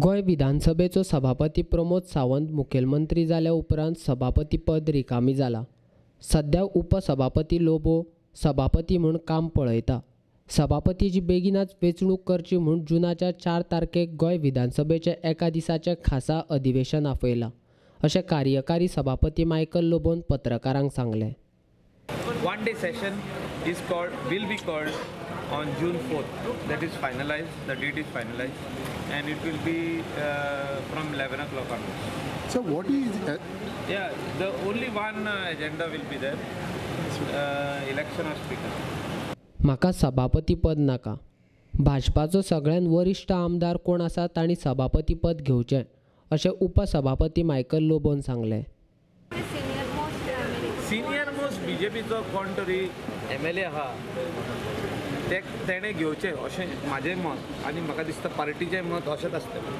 गोंय विधानसभेचो सभापती प्रमोद सावंत मुखेलमंत्री जाल्या उपरांत सभापती पद रिकामी जाला. सध्या उपसभापती लोबो सभापती म्हूण काम पळयता. सभापतीची बेगिनाच वेंचणूक करची म्हूण जुनाच्या 4 तारखेक गोंय विधानसभेचें एका दिसाचें खासा अधिवेशन आपयलां, अशें कार्यकारी सभापती मायकल लोबोन पत्रकारांक सांगलें. One day session is called, will be called on June 4th. That is finalized. The date is finalized, and it will be from 11 o'clock onwards. So what is? Yeah, the only one agenda will be there. Election of speaker. म्हाका सभापती पद नाका. भाजपाचो सगळ्यात वरिश्ठ आमदार कोण आसा तांणी सभापती पद घेवचें, अशें उपसभापती मायकल लोबोन सांगलें. सिनियर मोस्ट बीजेपीचो कोण तरी MLA आहा ते तेणें घेवचें अशें म्हाजें मत आनी म्हाका दिसता पार्टीचें मत अशेंच आसतलें.